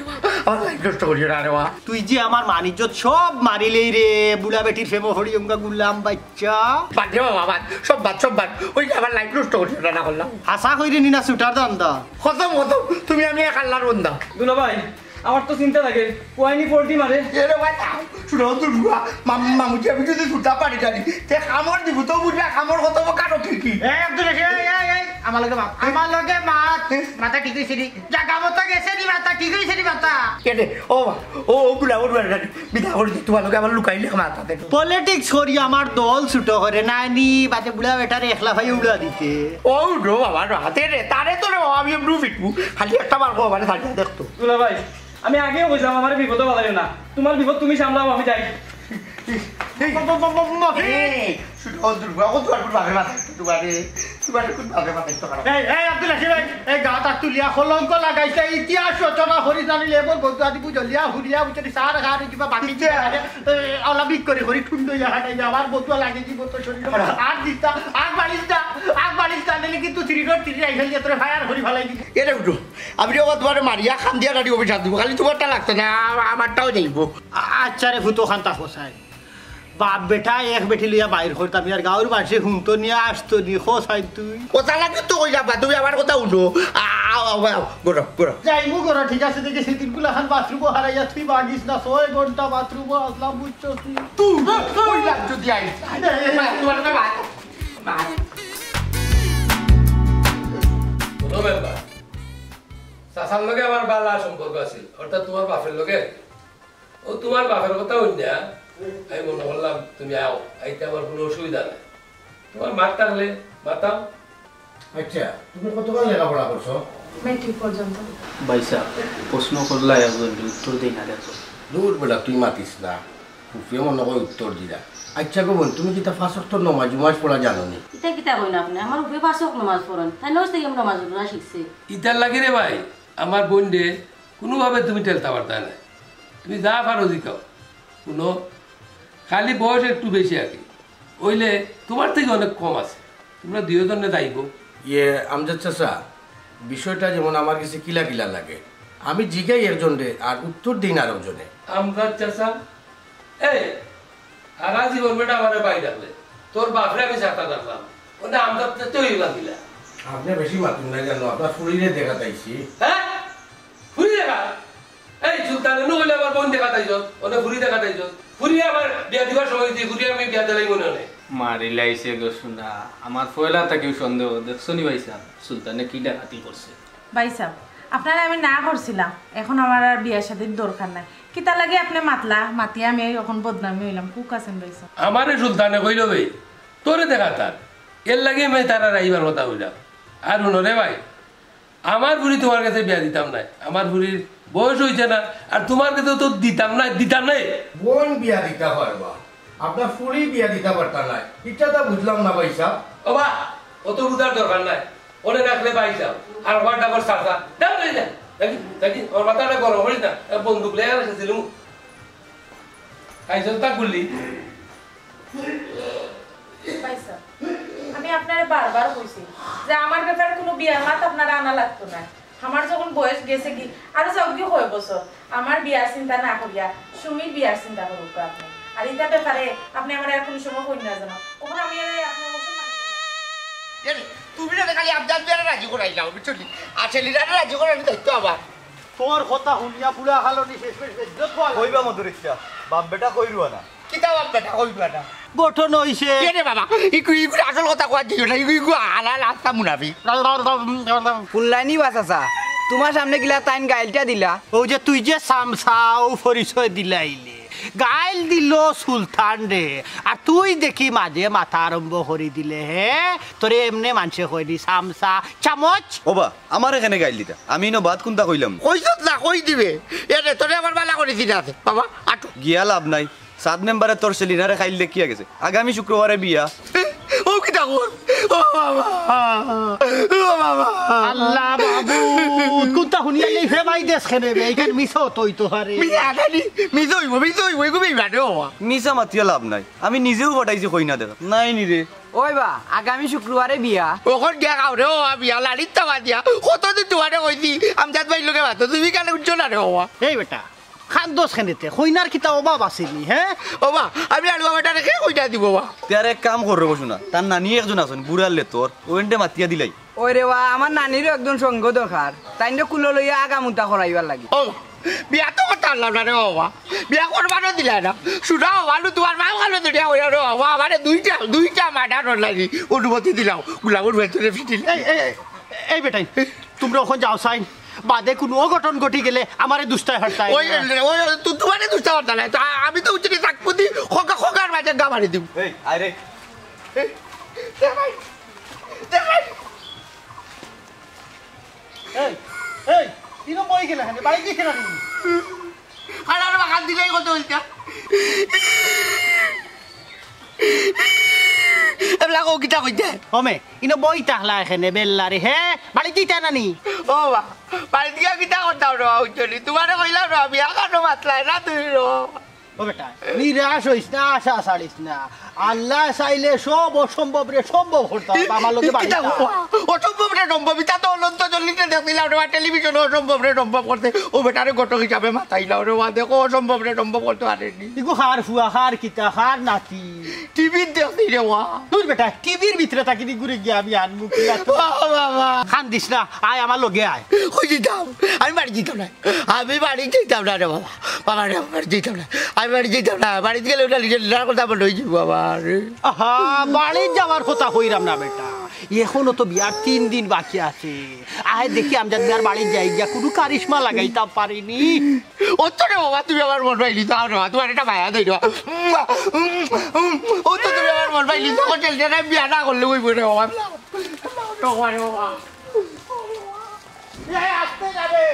আমার লাইফ নষ্ট করিও না রে বা। তুই যে আমার মান ইজ্জত সব মারিলেই রে, বুড়া বেটির প্রেমো হরি অঙ্গা গুলাম বাইচ্চা। বাদ রে বাবা, বাদ, সব বাদ, সব বাদ। ওই আমার লাইফ নষ্ট করিও না, না করলাম। হাছা কইরে নি না ছুটার ধান্দা। খতম, খতম, তুমি আমি এক আল্লাহর বন্দা। দুলা ভাই, আমার তো চিন্তা লাগে, কুয়াইনি পোল্টি মারে। এরে ভাই, শুনো তো রুয়া, মাম-, মামুজি, আমি যদি ছুটা পারি জানি, তে কামড় দিব তো বুঝবা, কামড় কত বড় কাটো কি কি? এই, আব্দুল রশিদ, এই, এই, এই, আমার লগে মাত, আমার লগে মাত, মাথা ঠিক অইছে নি? জাগা মতো গেছে নি মাথা, ঠিক অইছে নি মাথা? কেনে? ও বা, ও, ও গুলা, ও রুয়া, বিদা করে দি, তোমার লগে আমার লুকাইলে মাথা দেখো। পলিটিক্স করি আমার দল ছুটো করে নানি, বাদে বুড়া বেটারে একলা ভাই উড়া দিতে। ও রে বাবা, রে হাতে রে, তারে তো রে বাবা, আমি এমনি ফিটবো, খালি একটা বার বাবা, মানে, ছাড়িয়া দেখতো। দুলা ভাই, আমি আগেও কইছিলাম, আমারে বিপদো ফালাইও না, তোমার বিপদ তুমি সামলাও, আমি যাই। এই, ব-, ব-, ব-, ব-, ব-, এই, এই, শুনো, দুর্গা, ও তোমার কোন বাপের মাথায় তো তোমারে, তোমার কোন বাপের মাথায় তো খারাপ। এই, এই, আব্দুল হাসিম ভাই, এই গাত আত তুলিয়া কলঙ্ক লাগাইছে, ইতিহাস রচনা করি জানিলে এমন বন্ধু আদি বুঝলিয়া, হুরিয়া, বুঝলি, সার হার কিবা বাকি কিতা? দিয়া লাগে, এ, আলামিক করে করি, ঠুন্ড ইয়া হাঁটাই যা, আমার বন্ধু লাগে কি বন্ধু শরীর। আর দিতা, আর বাড়িস না, আর বাড়িস না, নাইলে কিন্তু থ্রি ডট থ্রি রাইফেল দিয়ে তোরে ফায়ার করি ফালাই দিবি। এটা উঠো, আমি রে বাবা তোমার মারিয়া খান দিয়া নাড়ি অভিশাপ দিব, খালি তোমারটা লাগতো না, আ-, আমারটাও যাইব। আ-, আচ্ছা রে, ফুতো খান তা হোসাই। বাপ বেটা এক বেটি লইয়া বাইর করতাম, ইয়ার গাঁওর মানষে হুনতো নিয়া আসতো নি, হোসাই তুই। কথা লাগে তো কইলা বা, তুমি আমার কথা উঠো। আ-, আও, আও, আও, গরম, গরম। যাইমু গরম, ঠিক আছে, দেখি সেদিন গুলা খান বাথরুমও হারাইয়া তুই বাগিস না, ছয় ঘন্টা বাথরুমও আসলাম, বুঝছো তুই? তুই, তুই লাগ যদি আইস। এই, এই, এই। তোমার না ভাই। ভাই। কোনো ব্যাপার। চাচার লগে আমার বালা সম্পর্ক আছিল, অর্থাৎ তোমার বাপের লগে। ও তোমার বাপের কথা হইল না, আমি মনে করলাম তুমি আও, আইতে আমার কোনো অসুবিধা নাই। তোমার মাত থাকলে মাতাও। আচ্ছা, তুমি কতবার লেখাপড়া করছো? মেট্রিক পর্যন্ত। ভাই সাহেব, প্রশ্ন করলা একজন, উত্তর দেই না দেখো। দূর বেটা, তুই মাতিস না। ফুফিয়ে মনে কয় উত্তর দিলা। আচ্ছা গো বোন, তুমি কিতা পাঁচ ওয়াক্ত নমাজ উমাজ পড়া জানো নি? ইতা কিতা কইন আপনে? আমার ফুফিয়ে পাঁচ ওয়াক্ত নমাজ পড়ইন। তাই নজ থেকে নমাজ পড়া শিখছে। ইতার লাগি রে ভাই, আমার বোন রে, কোনোভাবে তুমি ঠেলতা পারতা না। তুমি যা পারো জিকাও। কোনো খালি বয়স একটু বেশি আগে। অইলে তোমার থেকে অনেক কম আছে। তোমরা দুইজনে যাইবো। ইয়ে, আমজাদ চাচা, বিষয়টা যেমন আমার কাছে কিলা কিলা লাগে, আমি জিগাই একজনরে আর উত্তর দিন আর একজনে। আমজাদ চাচা, এই, হারা জীবন বেটা আমারে ভাই ডাকলে, তোর বাপরে আমি চাচা ডাকলাম, ওটা আমজাদ চাচা হইলাম কিলা? আপনি বেশি মাতুন না জানো, আপনার ফুরিরে দেখাত আইছি। হ্যাঁ? ফুরি দেখা? এই সুলতানে নু হইলে আমার বোন দেখাত আইছ, ওনে ফুরি দেখাত আইছ। ফুরি আমার বিয়া দিবার সময় হইছে, ফুরি আমি বিয়া দিলাই মনে হয়। মারিলাইছে গো সোনা, আমার পয়লা থাকিউ সন্দেহ, দেখছো নি ভাই সাহেব, সুলতানে কি ডাকাতি করছে। ভাই সাহেব, আপনারে আমি না করছিলাম, এখন আমার আর বিয়া শাদির দরকার নাই। কিতা লাগি আপনে মাতলা, মাতিয়া আমি এখন বদনামি হইলাম, কুক আছেন ভাই সাহেব। আমারে সুলতানে কইল বে, তোরে দেখা তার, এর লাগি আমি তার আর আইবার কথা হইলাম। আর হুনো রে ভাই, আমার ফুরি তোমার কাছে বিয়া দিতাম নায়, আমার ফুরির বয়স হইছে না, আর তোমার কাছে তো দিতাম নায়, দিতাম নায়। বোন বিয়া দিতা পারবা, আপনার ফুরি বিয়া দিতা পারতা নায়, ইটা তা বুঝলাম না ভাই সাহেব। ও বা, অত বুঝার দরকার নাই, ওনে রাখলে ভাই সাহেব, আর আমার ডাবল চাচা, যাও রে যা, দেখি, দেখি, ওর মাথাটা গরম করিস না, এ বন্দুক লইয়া রেখেছিলাম। খাইছস তা গুলি। ভাই সাহেব, আমি আপনারে বারবার কইছি যে আমার ব্যাপারে কোনো বিয়ার মাত আপনারে আনা লাগতো না। আমার যখন বয়স গেছে কি, আরো যাও কি কয় বছর, আমার বিয়ার চিন্তা না করিয়া সুমির বিয়ার চিন্তা করুক আপনে। আর ইটা ব্যাপারে আপনে আমারে আর কোনো সময় কইন না যেন। তখন আমি আর এই আপনার কথা মানি না। এরে, তুমি না খালি আবদার দিয়ে রাজি করাইলাও, বুঝছো নি? আর ছেলেরা রাজি করার দায়িত্ব আমার। তোর কথা হুনিয়া বুড়া খালনি শেষ মেশ বেজ্জত হওয়া লাগবে। কইবা মধুরিচ্ছা, বাপ বেটা কইরুয়া না। কিতা বাপ বেটা কইবা না? গঠন হইছে। এ রে বাবা, ইগু, ইগু আসল কথা কওয়া দিও না, ইগু, ইগু আলা রাস্তা মুনাফি। ফুললাইনি বা চাচা, তোমার সামনে গিলা তাইন গাইলটা দিলা। ও যে তুই যে সামসা, ও পরিচয় দিলাইলে। গাইল দিল সুলতান রে, আর তুই দেখি মাঝে মাথা আরম্ভ করি দিলে হে, তোরে এমনে মানষে কয়নি সামসা, চামচ। ওবা, আমার এখানে গাইল দিতা, আমি ইনো বাদ কোনটা কইলাম? কইছত না, কই দিবে। এ রে, তোরে আমার বালা করি দিন আছে, বাবা, আটো। গিয়া লাভ নাই, সাত মেম্বারে তোর সেলিনারে খাইল দেখিয়া গেছে, আগামী শুক্রবারে বিয়া। ও কি ঠাকুর, ও বাবা, ও বাবা। আল্লাহ বাবু, কোনটা হুনিয়া নেই হে ভাই দেশ খেনে বে, এখানে মিশো তুই তো হারে। মিশে আগানি, মিশে হইব, মিশে হইব, এগু বেইবা রে বাবা। মিশা মাতিয়া লাভ নাই, আমি নিজেও পটাইছি কই না দেখা। নাই নি রে। ওই বা, আগামী শুক্রবারে বিয়া। ওখন গিয়া খাও রে, ও বিয়া লাড়ির তাওয়া দিয়া। কতদিন তোমারে কইছি, আমজাদ ভাইর লগে মাতো, তুমি কেন উঠছো না রে বাবা? এই বেটা, খান দোষ খেনেতে, কইনার কিতা অভাব আছে নি, হ্যাঁ? ও বা, আমি আলু বাবাটা রেখে কইটা দিব বা। তে আর এক কাম কর রে বসু না, তার নানি একজন আছেন, বুড়ার লে তোর, ওয়েন্ডে মাতিয়া দিলাই। ওই রে বা, আমার নানিরও একজন সঙ্গ দরকার, তাইন কুলো লইয়া আগামুতা করাইবার লাগি। ও, বিয়া তো করতে পারলাম না রে বাবা, বিয়া করবারও দিলা না। শুনা বাবা, নু তোমার মা ভালো দুনিয়া হইয়া রে বাবা, আমারে দুইটা, দুইটা মার্ডার লাগি অনুমতি দিলাও, গোলামর ভেতরে ফিটিল। এই, এই, এই, এই বেটাই, তোমরা ওখানে যাও সাইন, বাদে কোনো অঘটন ঘটি গেলে আমারে দুস্তায় হরতায়। ওই, ওই, ওই, তু-, তোমারে দুস্তা হরতায় না, তা আমি তো উঠে থাকবো দি, খোকা, খোকার মাঝে গা মারি দিব। এই, আয় রে। এই, দেখাই, দেখাই। এই, এই, ইনো মই গেলে কেনে? বাড়ি গিয়ে কেন? আর আর বাগান দিলেই কত হইতা। এবলা কও কিতা কইতে? ওমে, ইনো বই থাকলা এখানে বেল্লারে, হে? বাড়িত যাইতা না নি? ও বা, বাড়িত গিয়া কিতা করতাম রে বা, বুঝছো নি? তুমারে কইলাম রে বা, বিয়া কেনে মাতলায় না তুমি রে বা। ও বেটা, নিরাশ অইস না, আশা ছাড়িস না। আল্লায় চাইলে সব অসম্ভবরে সম্ভব করতা পারবা, আমার লগে বাড়িত আয়। অসম্ভবরে সম্ভব, ইতা তো অনন্ত জলিলে দেখছিলাম রে বা, টেলিভিশনো অসম্ভবরে সম্ভব করতে। ও বেটারে ঘটক হিসাবে মাতাইলাম রে বা, দেখো অসম্ভবরে সম্ভব করতে পারেনি। ইগু কার ফুয়া, কার কিতা, কার নাতি? টিভিত দেখছি রে বা। দূর বেটা, টিভির ভিতরে থাকি দি ঘুরে গিয়া আমি আনমু কিলা তো। ও বাবা। কান্দিস না, আয় আমার লগে আয়। কই যাইতাম? আমি বাড়িত যাইতাম না। আমি বাড়িত যাইতাম না রে বাবা। বাবা রে, বাবা, বাড়িত যাইতাম না। আমি বাড়িত যাইতাম না। বাড়িত গেলে ওটা লিটার লিটার কথা বন্ধ অই যাইবো বাবা রে। আহা, বাড়িত যাওয়ার কথা কইরাম না বেটা। এখনো তো বিয়ার তিন দিন বাকি আছে। আয় দেখি আমজাদ মিয়ার বাড়িত যাই গিয়া কুনু কারিশমা লাগাইতাম পারিনি। ও তো রে বাবা, তুমি আমার মন পাইলি তো, আমার বাবা, তুমার একটা মায়া দেই রে বাবা। ও তো তুমি আমার মন পাইলি তো, হোটেল থেকে বিয়া না করলে ওই বলে বাবা। বাবা রে বাবা। এই, আস্তে যাবে।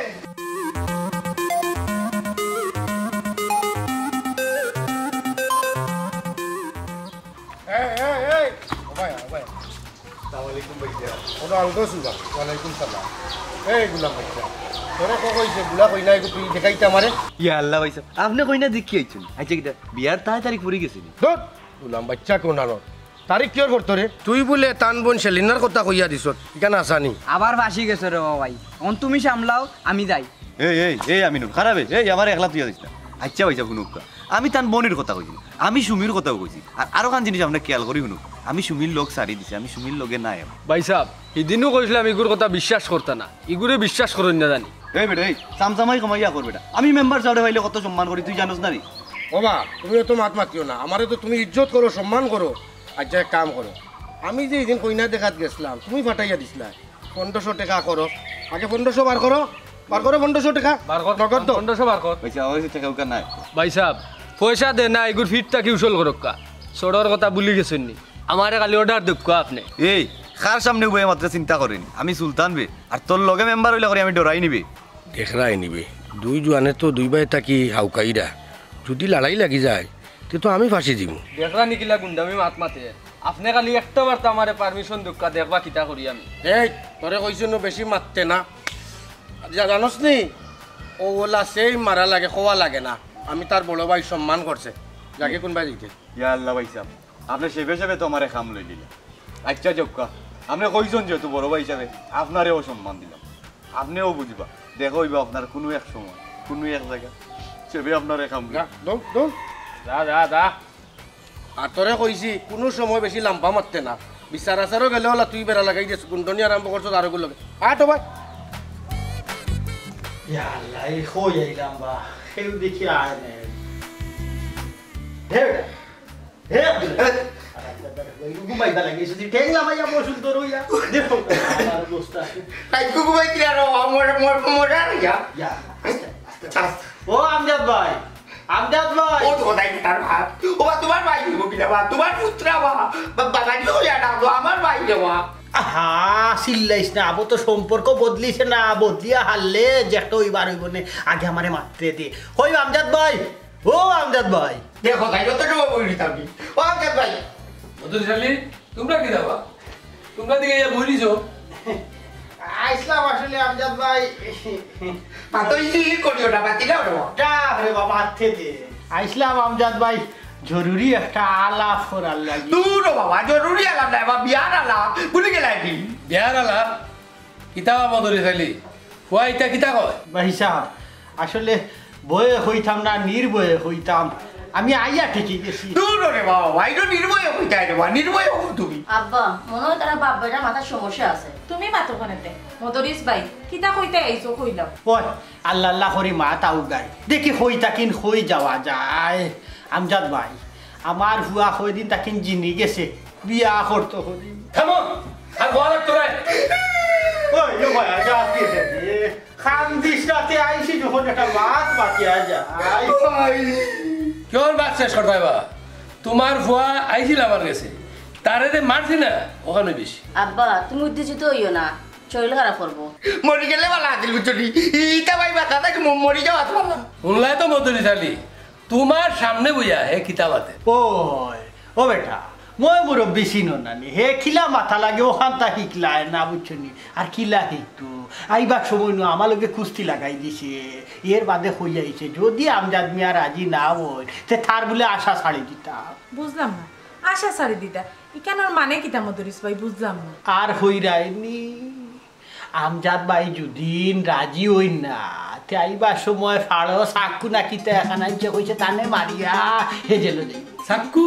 এই, এই, এই। ও ভাই, ও ভাই। আসসালামু আলাইকুম ভাইয়া। ওরা আলগো সুগা। ওয়ালাইকুম সালাম। এই গুলাম বাচ্চা, তোরে কো কইছে গুলা কইনা এগু তুই দেখাইতে আমারে? ইয়া আল্লাহ ভাই সাহেব, আপনে কইনা দেখি আইছেন। আচ্ছা, কিতা বিয়ার তাই তারিখ পড়ি গেছে নি? ধুর, গুলাম বাচ্চা কোন আনো? তারিখ কিয়র পড়তো রে? তুই বুলে তান বোন সেলিনার কথা কইয়া দিছত, ইখান আসানি? আবার ফাঁসি গেছে রে বাবাই। অন তুমি সামলাও, আমি যাই। এই, এই, এই আমিনুল, খারাপ এই, এই, আমারে একলা তুইয়া দিস না। আচ্ছা ভাই সাহেব, হুনুক্কা। আমি তান বইনর কথা কইছি না, আমি সুমির কথাও কইছি। আর আরো খান জিনিস আপনে খেয়াল করি হুনুক, আমি সুমির লগ ছাড়ি দিছি, আমি সুমির লগে নাই এখন। ভাই সাহেব, হিদিনও কইছিলাম ইগুর কথা বিশ্বাস করতা না, ইগুরে বিশ্বাস করইন না জানি। এই বেটা, এই চামচামাই কমাইয়া কর বেটা, আমি মেম্বার সাহেবরে পাইলে কত সম্মান করি তুই জানোস না নি? ও বা, তুমি অত মাত মাতিও না, আমারে তো তুমি ইজ্জত করো, সম্মান করো। আচ্ছা, এক কাম করো, আমি যে ইদিন কইনা দেখাত গেছলাম, তুমি ফাটাইয়া দিছলা পনেরোশো টেকা করো, আগে পনেরোশো বার করো, বার করো পনেরোশো টেকা। বার কর, নগদ দাও। পনেরোশো বার কর। পয়সা, ওই টেকা উকা নাই। ভাই সাহেব, পয়সা দে না, ইগুর ফিট থাকি উসল করুক্কা। চড়র কথা ভুলি গেছইন নি? আমারে খালি অর্ডার দেউক্কা আপনে। এই, কার সামনে উবাই মাত্র চিন্তা করিন। আমি সুলতান বে, আর তোর লগে মেম্বার অইলা করি আমি ডরাই নিবে। দেখরায় নিবে, দুই জুয়ানে তো দুই বায় থাকি হাউকাইরা, যুদি লড়াই লাগি যায়, তে তো আমি ফাঁসি দিমু। দেখরা নি কিলা গুন্ডামি মাত মাতে, আপনে খালি একটা বার্তা আমারে পারমিশন দেউক্কা, দেখবা কিতা করি আমি। এই, তোরে কইছি নু বেশি মাততে না। জা-, জানোস নি? ও ওলা সেই মারা লাগে, খোয়া লাগে না। আমি তার বড় ভাই সম্মান করছে। যাকে কোন ভাই দিতে? ইয়া আল্লাহ ভাই সাহেব, আপনে সেবে সেবে তো আমারে কাম লই নিলা। আচ্ছা যাউক্কা, আপনে কইছইন যেহেতু বড় ভাই হিসাবে, আপনারেও সম্মান দিলাম। আপনেও বুঝবা, দেখা অইবা আপনার কুনু এক সময়, কুনু এক জাগা। সেবে আপনারে কাম লই। যা, দৌড়, দৌড়। যা, যা, যা। আর তোরে কইছি, কুনু সময় বেশি লাম্বা মাততে না। বিচার আচারও গেলে ওলা তুই বেড়া লাগাই দিস, গুন্ডনি আরম্ভ করছো তার ওগুলো। আট ও ভাই। ইয়া আল্লাহ, এই কই আইলাম বা, কেউ দেখি আয় নাই। হে বেটা, হে বেটা। ঘুমাইবা লাগে, শুধু ঠেংলা মাইয়া বসুন তোর হইয়া। দেখো, আমার অবস্থা। তাই তো ঘুমাই দিলা রে, মরে, মরে, মরে আর ইয়া। ইয়া, আস্তে, আস্তে। আস্তে। ও আমজাদ ভাই, আমজাদ ভাই। ও তো কোথায় বেটার ভাত? ও বা তোমার ভাই হইব কিনা বা? তোমার পুত্রা বা? বা-, বাবা জি হইয়া ডাকো, আমার ভাই রে বা। আহা, চিল্লাইস না, আবো তো সম্পর্ক বদলিছে না, বদলিয়া হারলে যে একটা ওই বার হইব নে। আগে আমারে মাততে দে। কই আমজাদ ভাই? ও আমজাদ ভাই। দেখো, তাই যত সময় বই নিতাম নি। ও আমজাদ ভাই। মধুর শালী, তোমরা কি দাবা? তোমরা দিকে ইয়া বই নিছো? আইসলাম আসলে আমজাদ ভাই। মাতো ই ই করিও না, বাতি দাও না। যা রে বাবা, হাতে দে। আইসলাম আমজাদ ভাই, জরুরি একটা আলাপ করার লাগি। দূর ও বাবা, জরুরি আলাপ নাই বাবা, বিয়ার আলাপ। ভুলি গেলাই নি? বিয়ার আলাপ? কিতা বা মধুর শালী? ফুয়া ইতা কিতা কয়? ভাই সাহেব, আসলে ভয়ে হইতাম না, নির্ভয়ে হইতাম। আমি আইয়া ঠেকি গেছি। দূর রে বাবা, ভাই তো নির্ভয়ে হইতায় রে বাবা, নির্ভয়ে হও তুমি। আব্বা, মনে হয় তারা বাপ বেটার মাথার সমস্যা আছে। তুমি মাতো কেনে তে? মদরিস ভাই, কিতা কইতে আইছো কইলাও। ওই, আল্লাহ আল্লাহ করি মা তাও গাই। দেখি কই তাকিন কই যাওয়া যায়। আমজাদ ভাই, আমার ফুয়া কয়দিন তাকিন জিনি গেছে, বিয়া করতো করি। থামো, আর বলা লাগতো না। ওই, ও ভাই, আগে আজকে এসে দিয়ে। কান্দিস রাতে আইছি যখন একটা মাত মাতিয়া যায়। কেউর বাত শেষ করতে হয় বাবা। তোমার ফুয়া আইছিল আমার গেছে, তারে যে মারছি না, ওখানে বেশি। আব্বা, তুমি উত্তেজিত হইও না, শরীর খারাপ করবো। মরি গেলে ভালা আছিল, বুঝছো নি? ইটা ভাই বাতা নাকি ম-, মরি যাওয়া তো ভালা। হুনলাই তো মদুরি শালী, তোমার সামনে বইয়া হে কিতা মাতে। ওই, ও বেটা, ময় মুরব্বি চিনো না নি? হে কিলা মাথা লাগে অখানতা হিকলায় না, বুঝছো নি? আর কিলা হিকতো? আইবার সময় নু আমার লগে কুস্তি লাগাই দিছে। এর বাদে কই আইছে, যদি আমজাদ মিয়া রাজি না অয়, তে তার বুলে আশা ছাড়ি দিতা। বুঝলাম না, আশা ছাড়ি দিতা? ইখানর মানে কিতা মদরিছ ভাই, বুঝলাম না। আর হইরায়নি, আমজাদ ভাই যুদিন রাজি অইন না, তে আইবার সময় ফাড়ো চাক্কু না কিতা এখান আনছে, কইছে তানে মারিয়া হে জেলো যাইবো। চাক্কু?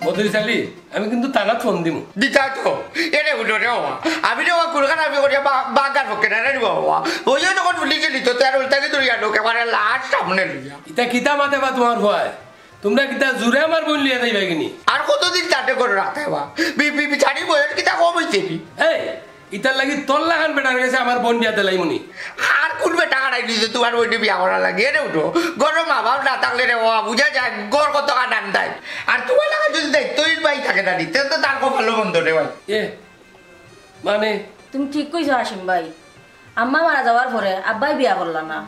মদরিছ আলী, আমি কিন্তু থানাত ফোন দিমু। দিতা তো, এরে উঠো রে বাবা। আমি রে বাবা কুরখান আমি করিয়া বা-, বাগার পক্ষে না রে বাবা। ওই যে তখন পুলিশে নিত, তার উল্টাকে ধরিয়া ঢোকে, মানে লাশ সামনে লইয়া। ইতা কিতা মাতে বা তোমার ভয়? তোমরা কিতা জুরে আমার বইন লইয়া যাইবায়গিনি? আর কতদিন তাতে করে রাখতে বা? বি-, বি-, বিচারি বয়স কিতা কম হইছে কি? এই, ইতার লাগি তোর লাখান বেটার গেছে আমার বইন বিয়া দিলাইমুনি। আর কোন বেটা হারাই দিছে তোমার বইনে বিয়া করার লাগি? এরে উঠো, ঘরো মা বাপ না থাকলে রে বাবা, বুঝা যায় ঘর কত কাটান দেয়। আর তোমার লাগা যদি দায়িত্বহীন ভাই থাকে না নি, তে তো তার কপালও বন্ধ রে ভাই। এ, মানে? তুমি ঠিক কইছো হাসিম ভাই, আম্মা মারা যাওয়ার পরে আব্বাই বিয়া করলা না,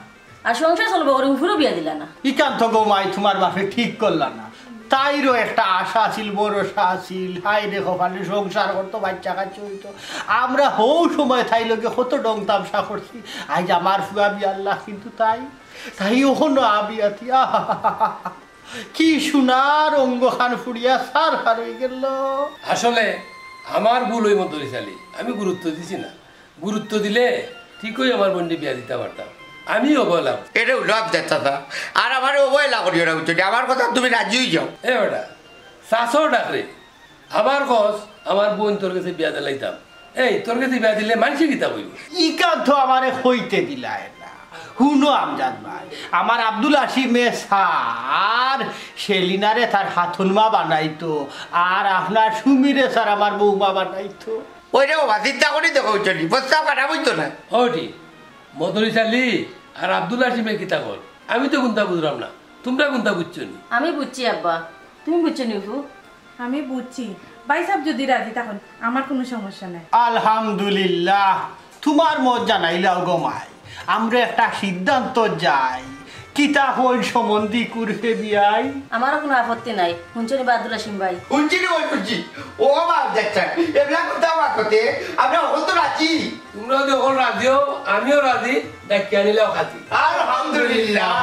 আর সংসার চলবো করে উফুরও বিয়া দিলা না। ইখান তো গো মাই তোমার বাপে ঠিক করলা না। তাইরও একটা আশা আছিল, ভরসা আছিল, হায় রে কপালে সংসার করতো, বাচ্চা কাচ্চা হইতো। আমরা হউ সময় তাই লগে কত ঢং তামশা করছি। আইজ আমার ফুয়া বিয়ার লাখ কিন্তু তাই, তাই অখনো আবিয়াতি। আহা! কি সোনার অঙ্গখান ফুড়িয়া সার হার হয়ে গেল। আসলে আমার ভুল অই মদরিছ আলী, আমি গুরুত্ব দিছি না। গুরুত্ব দিলে ঠিকই আমার বইনরে বিয়া দিতা পারতাম। আমি অবহেলা করছি। এরে উঠো আমজাদ চাচা, আর আমারে অবহেলা করিও না, বুঝছো নি? আমার কথা তুমি রাজি হই যাও। এ বেটা, চাচাও ডাকরে, আবার কস আমার বইন তোর গেছে বিয়া দিলাইতাম। এই, তোর গেছে বিয়া দিলে মানষে কিতা কইবো? ইখান তো আমারে কইতে দিলায় না। হুনো আমজাদ ভাই, আমার আব্দুল হাসিমে স্যার সেলিনারে তার হাতনমা বানাইতো, আর আপনার সুমিরে স্যার আমার বৌমা বানাইতো। ওই রে বাবা, চিন্তা করি দেখো, বুঝছো নি? প্রস্তাব খারাপ হইতো না। ওটি, মদরিছ আলী আর আব্দুল হাসিমে কিতা কর? আমি তো কুনতা বুঝলাম না, তোমরা কুনতা বুঝছো নি? আমি বুঝছি আব্বা, তুমি বুঝছো নি ফুফু? আমি বুঝছি, ভাইসাব যদি রাজি তখন আমার কোনো সমস্যা নাই। আলহামদুলিল্লাহ, তোমার মত জানাইলাও গো মাই। আমরা একটা সিদ্ধান্ত যাই, কিতা হইল সম্বন্ধী কুরফে বিয়াই? আমারও কোনো আপত্তি নাই। হুনছো নি বা আব্দুল হাসিম ভাই? হুনছি রে ওই বুঝছি। ও বাবা, দেখছেন, এবলা কথা বাকতে আমরা অখন তো রাজি। তোমরা যদি অখন রাজি হও, আমিও রাজি, ডাকিয়া আনিলাও খাতি। আলহামদুলিল্লাহ।